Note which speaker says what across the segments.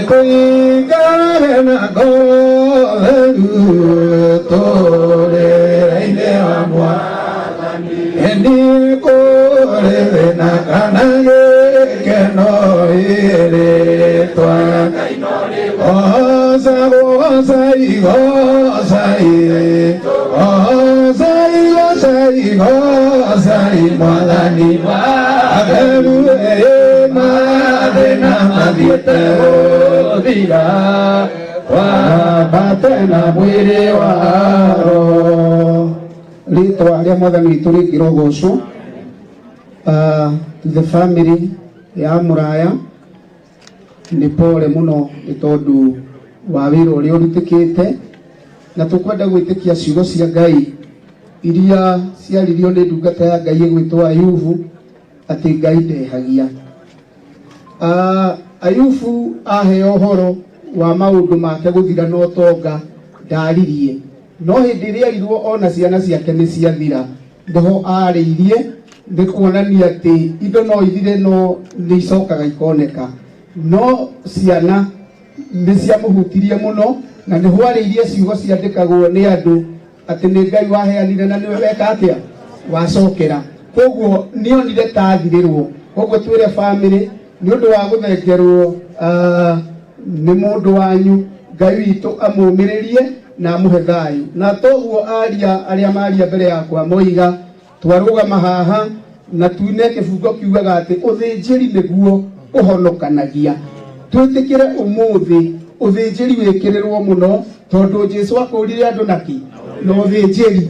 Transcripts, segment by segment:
Speaker 1: Tũikare na ngoro theru tũrĩre-inĩ wa Mwathani. Nĩ kũrĩ thĩna kana gĩkeno ĩrĩtwa Goca, gocai, gocai, gocai, gocai, gocai, Mwathani atheru ĩ mathĩna mathiĩte gũthira twambate na mwĩrĩ wa roho.
Speaker 2: Rĩtwa rĩa Mwathani witũ rĩngĩrogocwo. To the family ya Mũraya, nĩ pole mũno nĩ tondũ wa wĩra ũrĩa ũrutĩkĩte, na tũkwenda gwĩtĩkia ciugo cia Ngai iria ciaririo nĩ ndungata ya Ngai ĩgwĩtwo Ayubu atĩ Ngai ndehagia. Ayubu aheo ũhoro wa maũndũ make gũthira na ũtonga ndaririe, no hĩndĩ ĩrĩa erirwo ona ciana ciake nĩ ciathira, nĩho arĩirie, nĩ kuonania atĩ indo no ithire no nĩ icokaga ikoneka, no ciana nĩ ciamũhutirie mũno, na nĩho arĩirie ciugo ciandĩkagwo nĩ andũ atĩ nĩ Ngai waheanire na nĩwe weka atĩa wacokera. Koguo nĩonire ta athirĩrwo. Koguo twĩre bamĩrĩ nĩ ũndũ wa gũthengerwo nĩ mũndũ wanyu, Ngai witũ amũmĩrĩrie na amũhe thayũ. Na toguo aria arĩa maria mbere yakwa moiga, twarũgama haha na tuine kĩbungo kiugaga atĩ ũthĩnjĩri nĩguo ũhonokanagia. Twĩtĩkĩre ũmũthĩ ũthĩnjĩri wĩkĩrĩrwo mũno, tondũ Jesu akũrire andũ naki na ũthĩnjĩri.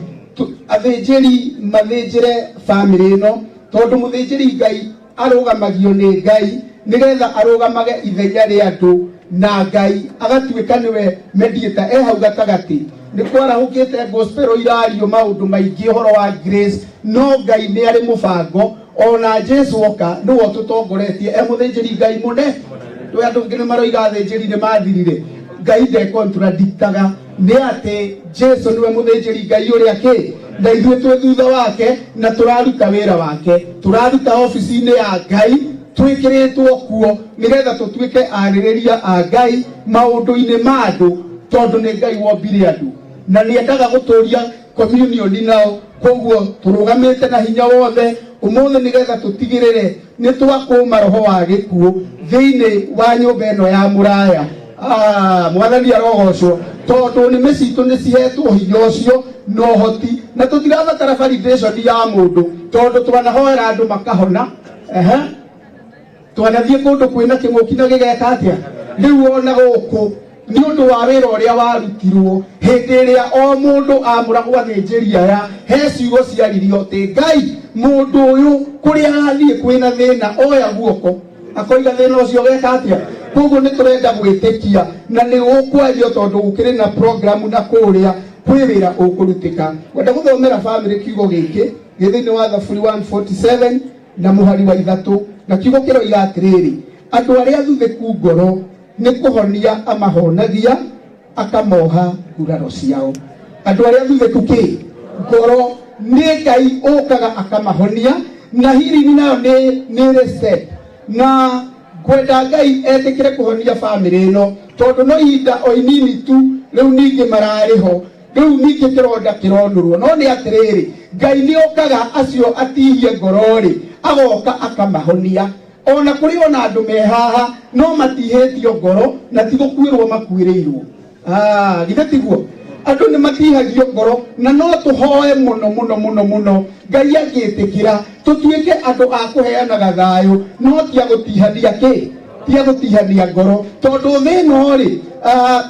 Speaker 2: Athĩnjĩri mathĩnjĩre bamĩrĩ ĩno, tondũ mũthĩnjĩri Ngai arũgamagio nĩ Ngai nĩgetha arũgamage ithenya rĩa andũ na Ngai agatuĩka nĩwe mediator e hau gatagatĩ. Nĩ kwarahũkĩte gospel irario maũndũ maingĩ ũhoro wa grace, no Ngai nĩ arĩ mũbango. Ona Jesu oka nĩwe ũtũtongoretie e mũthĩnjĩri Ngai mũne. Twĩ andũ angĩ nĩ maroiga athĩnjĩri nĩ mathirire. Ngai ndekontradiktaga, nĩ atĩ Jesu nĩwe mũthĩnjĩri Ngai ũrĩa kĩ na ithuĩ twĩ thutha wake na tũraruta wĩra wake, tũraruta obici-inĩ ya Ngai twĩkĩrĩtwo kuo nĩgetha tũtuĩke arĩrĩria a Ngai maũndũ-inĩ ma andũ, tondũ nĩ Ngai wombire andũ na nĩendaga gũtũria communion nao. Koguo tũrũgamĩte na hinya wothe ũmũthĩ nĩgetha tũtigĩrĩre nĩ twakũma roho wa gĩkuũ thĩinĩ wa nyũmba ĩno ya Mũraya. Mwathani arogocwo, tondũ nĩmĩ citũ nĩ cihetwo hinya ũcio na ũhoti, na tũtirabatara validation ya mũndũ, tondũ twanahoera andũ makahona. Twanathiĩ kũndũ kwĩna kĩng'ũki na gĩgeka atĩa. Rĩu ona gũkũ nĩ ũndũ wa wĩra ũrĩa warutirwo hĩndĩ ĩrĩa o mũndũ amũragwo athĩnjĩri aya, he ciugo ciaririo atĩ Ngai mũndũ ũyũ kũrĩa athiĩ kwĩna thĩna oya guoko akoiga thĩna ũcio geka atĩa. Koguo nĩ tũrenda gwĩtĩkia na nĩ gũkwario, tondũ gũkĩrĩ na programu na kũrĩa kwĩ wĩra ũkũrutĩka. Ngwenda gũthomera bamĩrĩ kiugo gĩkĩ gĩ thĩinĩ wa Thaburi 147 na mũhari wa 3, na kiugo kĩroiga atĩrĩrĩ, andũ arĩa athuthĩku ngoro nĩ kũhonia amahonagia, akamoha nguraro ciao. Andũ arĩa athuthĩku kĩ ngoro nĩ Ngai ũkaga akamahonia, na healing nayo nĩ ĩrĩ step. Na ngwenda Ngai etĩkĩre kũhonia bamĩrĩ ĩno, tondũ no ihinda o inini tu rĩu ningĩ mararĩ ho, rĩu ningĩ kĩronda kĩronũrwo. No nĩ atĩrĩrĩ, Ngai nĩ okaga acio atihie ngoro-rĩ, agoka akamahonia. Ona kũrĩ ona andũ me haha no matihĩtio ngoro na ti gũkuĩrwo makuĩrĩirwo. Githĩ tiguo? Andũ nĩ matihagio ngoro, na no tũhoe mũno mũno mũno mũno Ngai angĩtĩkĩra tũtuĩke andũ a kũheanaga thayũ, no ti a gũtihania kĩ, ti a gũtihania ngoro, tondũ thĩ ĩno rĩ,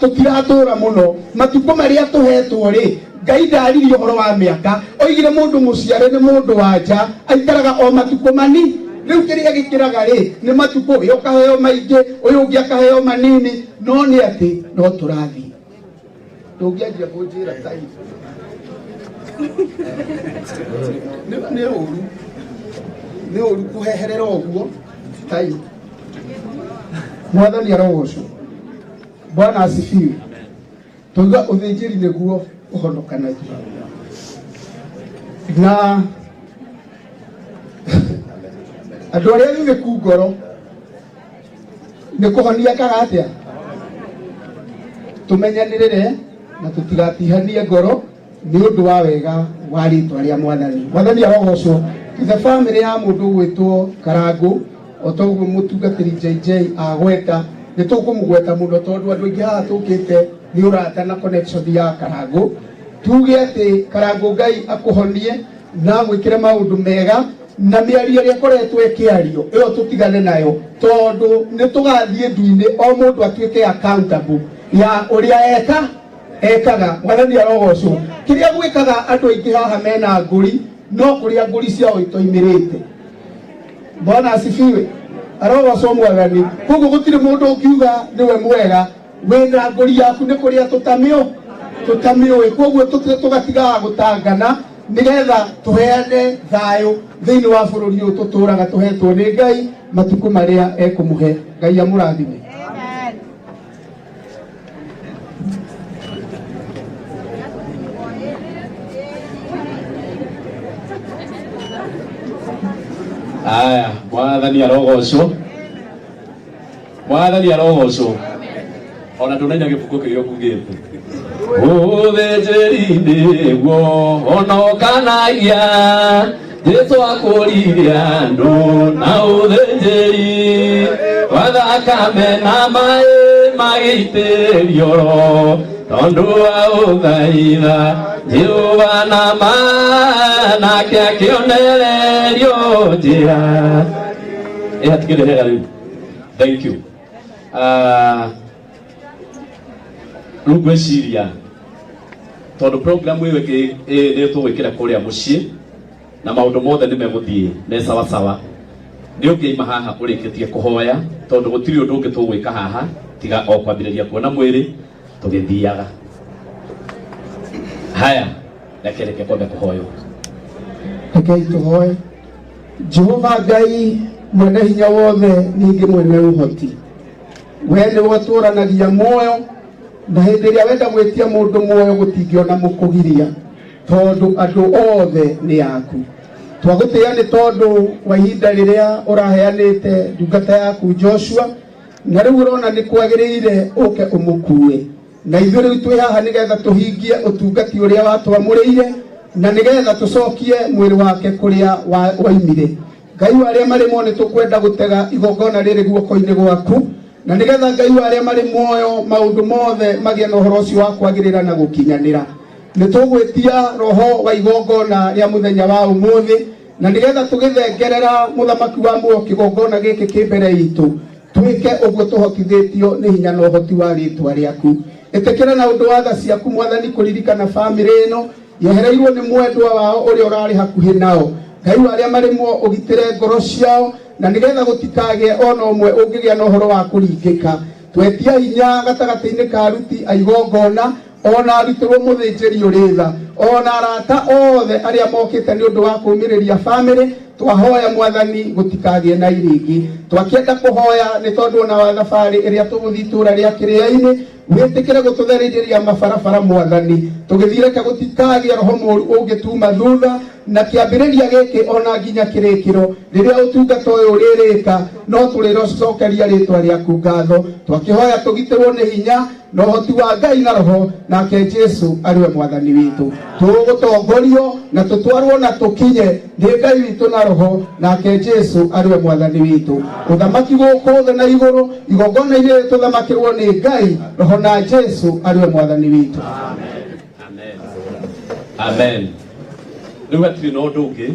Speaker 2: tũtiratũra mũno. Matukũ marĩa tũhetwo rĩ, Ngai ndaririe ũhoro wa mĩaka, oigire mũndũ mũciare nĩ mũndũ wa nja aikaraga o matukũ mani. Rĩu kĩrĩa gĩkĩraga rĩ nĩ matukũ, ũyũ ũkaheo maingĩ, ũyũ ũngĩ akaheo manini, no nĩ atĩ no tũrathiĩ. Ndũngĩanjia kũnjĩra tai nĩ ũru, nĩ ũru kũheherera ũguo tai. Mwathani arogocwo. Bwana asifiwe. Twauga ũthĩnjĩri nĩguo ũhonokanagia, na andũ arĩa thuthĩku ngoro nĩ kũhonia kaga atĩa. Tũmenyanĩrĩre na tũtigatihanie ngoro nĩ ũndũ wa wega wa rĩtwa rĩa Mwathani. Mwathani arogocwo. To the family ya mũndũ ũgwĩtwo Karangũ, o ta ũguo mũtungatĩri JJ agweta, nĩ tũkũmũgweta mũno tondũ andũ aingĩ haha tũkĩte nĩ ũrata na connection ya Karangũ. Tuge atĩ Karangũ Ngai akũhonie na agwĩkĩre maũndũ mega, na mĩario ĩrĩa ĩkoretwo ĩkĩario ĩyo tũtigane nayo, tondũ nĩ tũgathiĩ ndu-inĩ o mũndũ atuĩke accountable ya ũrĩa eka ekaga. Mwathani arogocwo. Kĩrĩa gwĩkaga andũ aingĩ haha mena ngũri, no kũrĩa ngũri ciao itoimĩrĩte. Bwana asifiwe. Arogocwo Mwathani. Koguo gũtirĩ mũndũ ũngiuga nĩwe mwega, wĩna ngũri yaku nĩ kũrĩa tũtamĩũĩ. Koguo tũgatigaga gũtangana nĩgetha tũheane thayũ thĩinĩ wa bũrũri ũyũ tũtũraga tũhetwo nĩ Ngai matukũ marĩa ekũmũhe. Ngai amũrathime.
Speaker 1: Aya, Mwathani arogocwo. Mwathani arogocwo. Ona ndũnaina gĩbuku kĩrĩa ũkugĩte. Ũthĩnjĩri-inĩ guo honokanagia, Jesu akũririe andũ na ũthĩnjĩri wa thakame na maĩ magĩitĩrĩrio, tondũ wa ũthaitha Jehova na ma, nake akĩonererio njĩra. Ĩ hatikĩrĩ hega rĩu. Thank you. Rĩu ngwĩciria tondũ program ĩyo ĩngĩ nĩ tũgwĩkĩra kũrĩa mũciĩ na maũndũ mothe nĩ megũthiĩ me sawasawa, nĩ ũngĩima haha ũrĩkĩtie kũhoya, tondũ gũtirĩ ũndũ ũngĩ tũgwĩka haha tiga o kwambĩrĩria kuona mwĩrĩ tũgĩthiaga. Haya, reke kwambe kũhoywo.
Speaker 2: Rekei tũhoe. Jehova Ngai mwene hinya wothe ningĩ mwene ũhoti, we nĩwe ũtũranagia muoyo, na hĩndĩ ĩrĩa wenda gwĩtia mũndũ muoyo gũtingĩona mũkũgiria, tondũ andũ othe nĩ aku. Twagũtĩĩa nĩ tondũ wa ihinda rĩrĩa ũraheanĩte ndungata yaku Joshua, na rĩu ũrona nĩ kwagĩrĩire ũke ũmũkue, na ithuĩ rĩu twĩ haha nĩgetha tũhingie ũtungati ũrĩa watwamũrĩire, na nĩgetha tũcokie mwĩrĩ wake kũrĩa waimire. Ngai wa arĩa marĩ muoyo, nĩ tũkwenda gũtega igongona rĩrĩ guoko-inĩ gwaku, na nĩgetha Ngai wa arĩa marĩ muoyo maũndũ mothe magĩe na ũhoro ũcio wa kwagĩrĩra na gũkinyanĩra. Nĩ tũgwĩtia roho wa igongona rĩa mũthenya wa ũmũthĩ, na nĩgetha tũgĩthengerera mũthamaki wa muoyo kĩgongona gĩkĩ kĩ mbere itũ, twĩke ũguo tũhotithĩtio nĩ hinya na ũhoti wa rĩtwa rĩaku. Ĩtĩkĩra na ũndũ wa tha ciaku Mwathani kũririkana bamĩrĩ ĩno yehereirwo nĩ mwendwa wao ũrĩa ũrarĩ hakuhĩ nao. Ngai wa arĩa marĩ muoyo, ũgitĩre ngoro ciao, na nĩgetha gũtikagĩe ona ũmwe ũngĩgĩa na ũhoro wa kũringĩka. Twetia hinya gatagatĩ-inĩ ka aruti a igongona, ona arutĩrwo mũthĩnjĩri ũrĩ tha, ona arata othe arĩa mokĩte nĩ ũndũ wa kũũmĩrĩria bamĩrĩ. Twahoya Mwathani gũtikagĩe na iringi. Twakĩenda kũhoya nĩ tondũ ona wa thabarĩ ĩrĩa tũgũthiĩ itũũra rĩa Kĩrĩa-inĩ, wĩtĩkĩre gũtũtherĩria mabarabara Mwathani. Tũgĩthiĩ reke gũtikagĩe roho mũũru ũngĩtuma thutha, na kĩambĩrĩria gĩkĩ ona nginya kĩrĩkĩro rĩrĩa ũtungata ũyũ ũrĩrĩka, no tũrĩcokeria rĩtwa rĩaku ngatho. Twakĩhoya tũgitĩrwo nĩ hinya na ũhoti wa Ngai na roho, nake Jesu arĩwe Mwathani witũ. Tũgũtongorio na tũtwarwo na tũkinye nĩ Ngai witũ na roho, nake Jesu arĩwe Mwathani witũ. Ũthamaki gũkũ thĩ na igũrũ, igongona-inĩ rĩrĩ tũthamakĩrwo nĩ Ngai roho na Jesu arĩwe Mwathani witũ.
Speaker 1: Amen. Amen. Rĩu hatirĩ na ũndũ ũngĩ.